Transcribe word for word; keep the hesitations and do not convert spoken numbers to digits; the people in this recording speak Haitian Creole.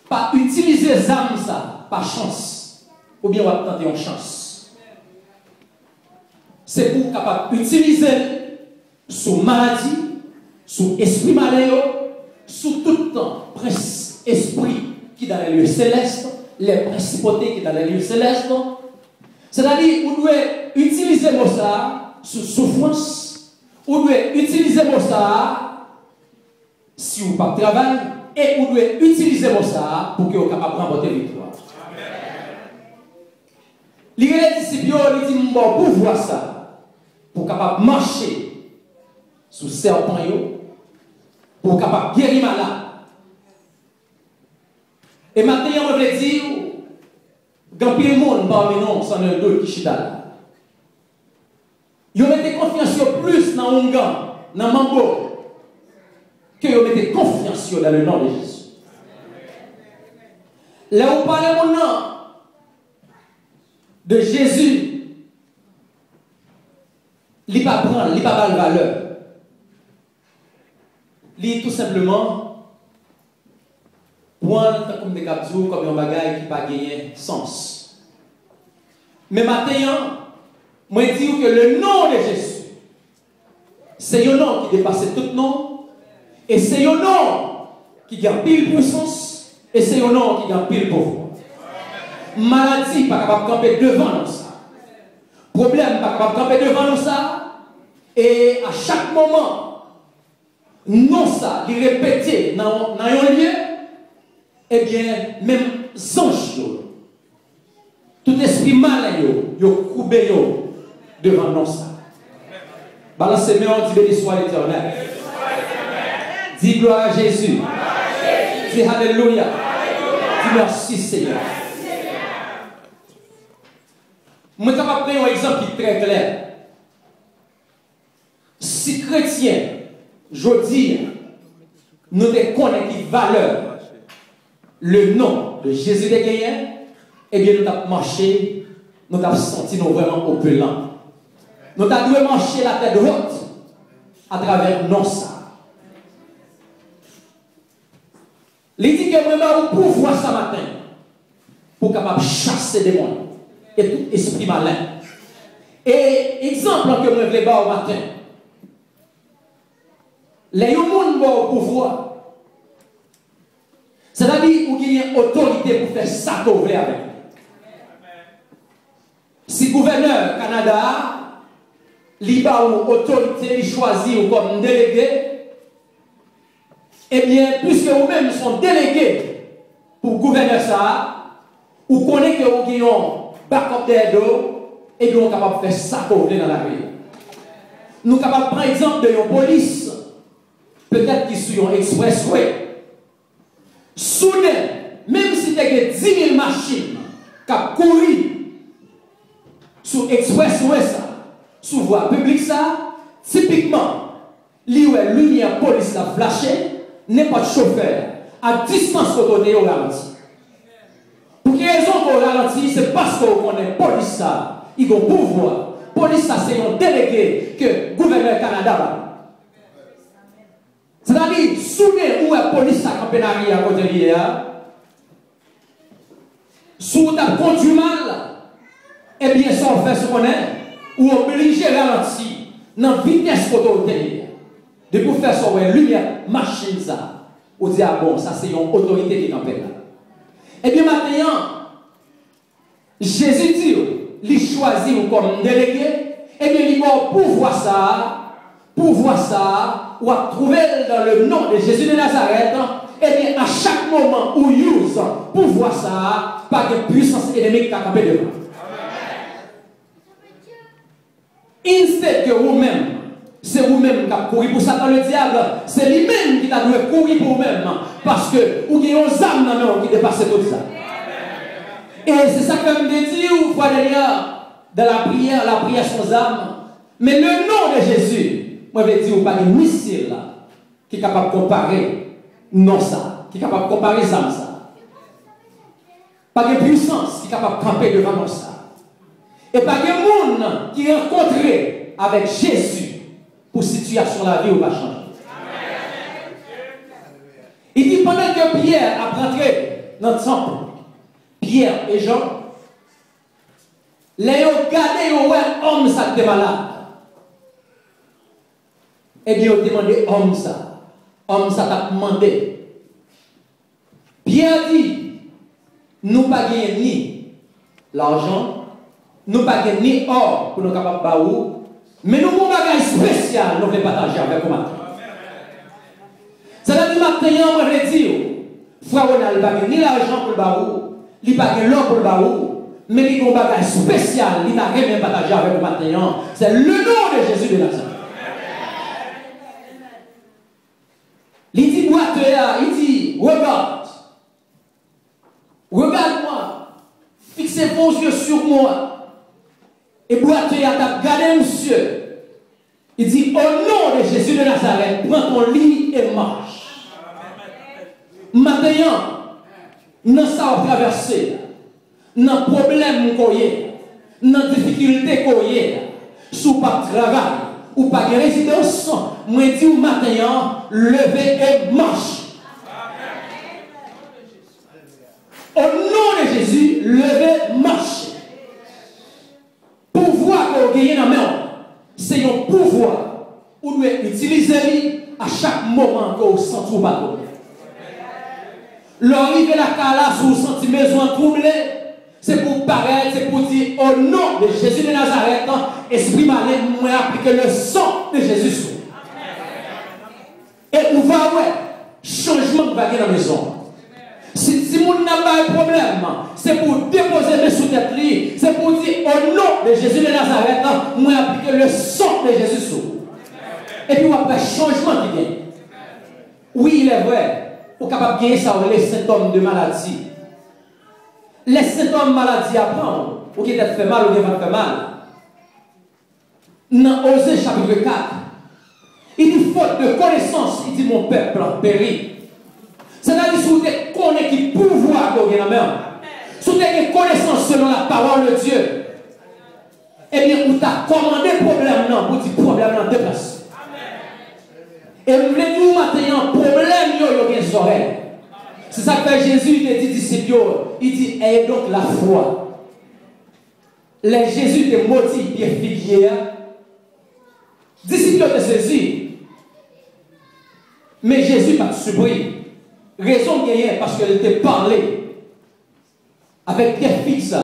pa itilize zam sa pa chans, oubyen w ap tante yon chans. Se pou w kapab itilize l sou maladi, sou espri malen yo, sou tout prens espri ki dans les lieux célestes, les principautés qui dans les lieux célestes. Sètadi, ou dwe itilize mo sa a sou soufrans, ou dwe itilize mo sa a si w p ap travay, e ou dwe itilize mo sa a pou ke w kapab ranpòte viktwa. Li rele disip yo, li di, "M ba w pouvwa sa a pou w kapab mache sou sèpan yo, pou w kapab geri malad." E maten an, mwen vle di w, gen anpil moun pami nou, san nul doute, ki chita la. Yo mete konfyans yo plis nan oungan, nan manbo, ke yo mete konfyans yo dans le nom de Jésus. Lè ou pale moun nan de Jezi, li pa pran l, li pa ba l valè. Li tou senpleman pran l tankou m te kab di w kòm yon bagay ki pa genyen sans. Men maten an, mwen di w ke le non de Jezi, se yon non ki depase tout non, e se yon non ki gen anpil pwisans, e se yon non ki gen anpil pouvwa. Maladi pa kapab kanpe devan non sa. Pwoblèm pa kapab kanpe devan non sa. E a chak moman, non sa, li repete nan, nan yon lye, ebyen, menm zanj yo, tout espri malen yo, yo koube yo devan non sa. Balanse men w, di, "Béni soit l'Éternel." Di, "Gloire à Jésus." Di, "Alelouya." Di, "Mèsi, Senyè." Mwen kapab pran yon egzanp ki trè klè. Si kretyen jodi a, nou te konnen ki valè le non de Jezi te genyen, ebyen, nou t ap mache, nou t ap santi nou vrèman opilan. Nou ta dwe mache latèt wòt atravè non sa. Li di ke mwen ba ou pouvwa sa maten pou w kapab chase demon e tout espri malen. E egzanp lan ke mwen vle ba w maten, lè yon moun ba w pouvwa, sètadi ou genyen otorite pou fè sa ke w vle avèk li. Si gouvènè Kanada a, li ba w otorite, li chwazi w kòm delege, ebyen, piske ou menm se yon delege pou gouvènè sa a, ou konnen ke ou gen yon bakòp dèyè do w, ebyen, ou kapab fè sa ke w vle nan lavi a. Nou kapab pran egzanp de yon polis, petèt ki sou yon expressway. Soude, menm si te gen dimil machin k ap kouri sou expressway sa, sou vwa piblik sa, tipikman, li wè limyè polis la flache, nenpòt chofè, a distans kote w te ye, w ralanti. Pou ki rezon ke w ralanti? Se paske w konnen polis sa, li gen pouvwa. Polis sa se yon delege ke gouvènè Kanada ba li. Sètadi, soude ou wè polis sa kanpe nan ri a kote li ye a, si w t ap kondwi mal, ebyen, sa w fè, si w konnen, ou oblije ralanti nan vitès kote w te ye a. Depi w fè sa, w wè limyè machin sa, ou di, "A bon, sa se yon otorite ki kanpe la." Ebyen, maten an, Jezi di w, li chwazi w kòm delege, ebyen, li ba w pouvwa sa a, pouvwa sa a, w ap twouve l dans le nom de Jésus de Nazareth, ebyen, a chak moman ou use pouvwa sa a, pa gen pwisans enemi ki ka kanpe devan. Instead ke ou menm, se ou menm k ap kouri pou Satan Ledyab, se li menm ki ta dwe kouri pou ou menm, paske ou gen yon zam nan men w ki depase tout zam. E se sa k fè m te di w, fwa dènyè, dans la prière, la prière se yon zam. Men le non de Jezi, mwen vle di w, pa gen misil ki kapab konpare non sa, ki kapab konpare zam sa. Pa gen pwisans ki kapab kanpe devan non sa. E pa gen moun ki rankontre avèk Jezi pou sitiyasyon lavi w pa chanje. Li di, pandan ke Pyè ap rantre nan tanp, Pyè e Jan, lè yo gade, yo wè òm sa k te malad. Ebyen, yo te mande òm sa. Òm sa t ap mande. Pyè di, nou pa genyen ni lajan, nou pa gen ni ò pou nou kapab ba ou, men nou gen yon bagay espesyal nou vle pataje avèk ou maten. Sa vle di maten an, mwen vle di w, frè Ronald pa gen ni lajan pou l ba ou, li pa gen lò pou l ba ou, men li gen yon bagay espesyal li ta renmen pataje avèk ou maten an. C'est le nom de Jésus de Nazareth. Li di bwatè a, li di, regarde, regarde-moi, fixez vos yeux sur moi. E bwatè a t ap gade misye. Li di, au nom de Jésus de Nazareth, prends ton lit et marche. Maten an, nan sa w ap travèse, nan pwoblèm ke w ye, nan difikilte ke w ye, si w p ap travay, ou pa gen rezidans, mwen di w maten an, leve e mache. Au nom de Jésus, leve, mache. Pouvwa ke w genyen nan men w, se yon pouvwa ou dwe itilize li a chak moman ke w santi w pa twò byen. Lè w rive lakay la, si w santi mezon an twouble, se pou w parèt, se pou w di, au nom de Jésus de Nazareth, espri malen, mwen aplike le sang de Jésus sou ou. E ou va wè chanjman ki va gen nan mezon an. Si timoun nan bay pwoblèm, se pou w depoze men sou tèt li, se pou w di, au nom de Jésus de Nazareth, mwen aplike le sang de Jésus sou ou. Epi w ap wè chanjman ki gen. Oui, il est vrai, ou kapab genyen sa w rele sentòm de maladi. Lè sentòm maladi a pran w, ou gen tèt fè mal, ou gen vant fè mal. Nan Oze chapit kat, li di, faute de connaissance, li di, mon peuple périt. Sètadi, si w te konnen ki pouvwa ke w gen nan men w, si w te gen konesans selon la parole de Dieu, ebyen, ou ta kòmande pwoblèm nan pou di pwoblèm nan deplase. E m vle di w maten an, pwoblèm yo, yo gen zòrèy. Se sa k fè Jezi te di disip yo, li di, ayez donc la foi. Lè Jezi te modi pye figye a, disip yo te sezi. Men Jezi pa t sipri. Rezon genyen, paske l te pale avèk pye fig sa.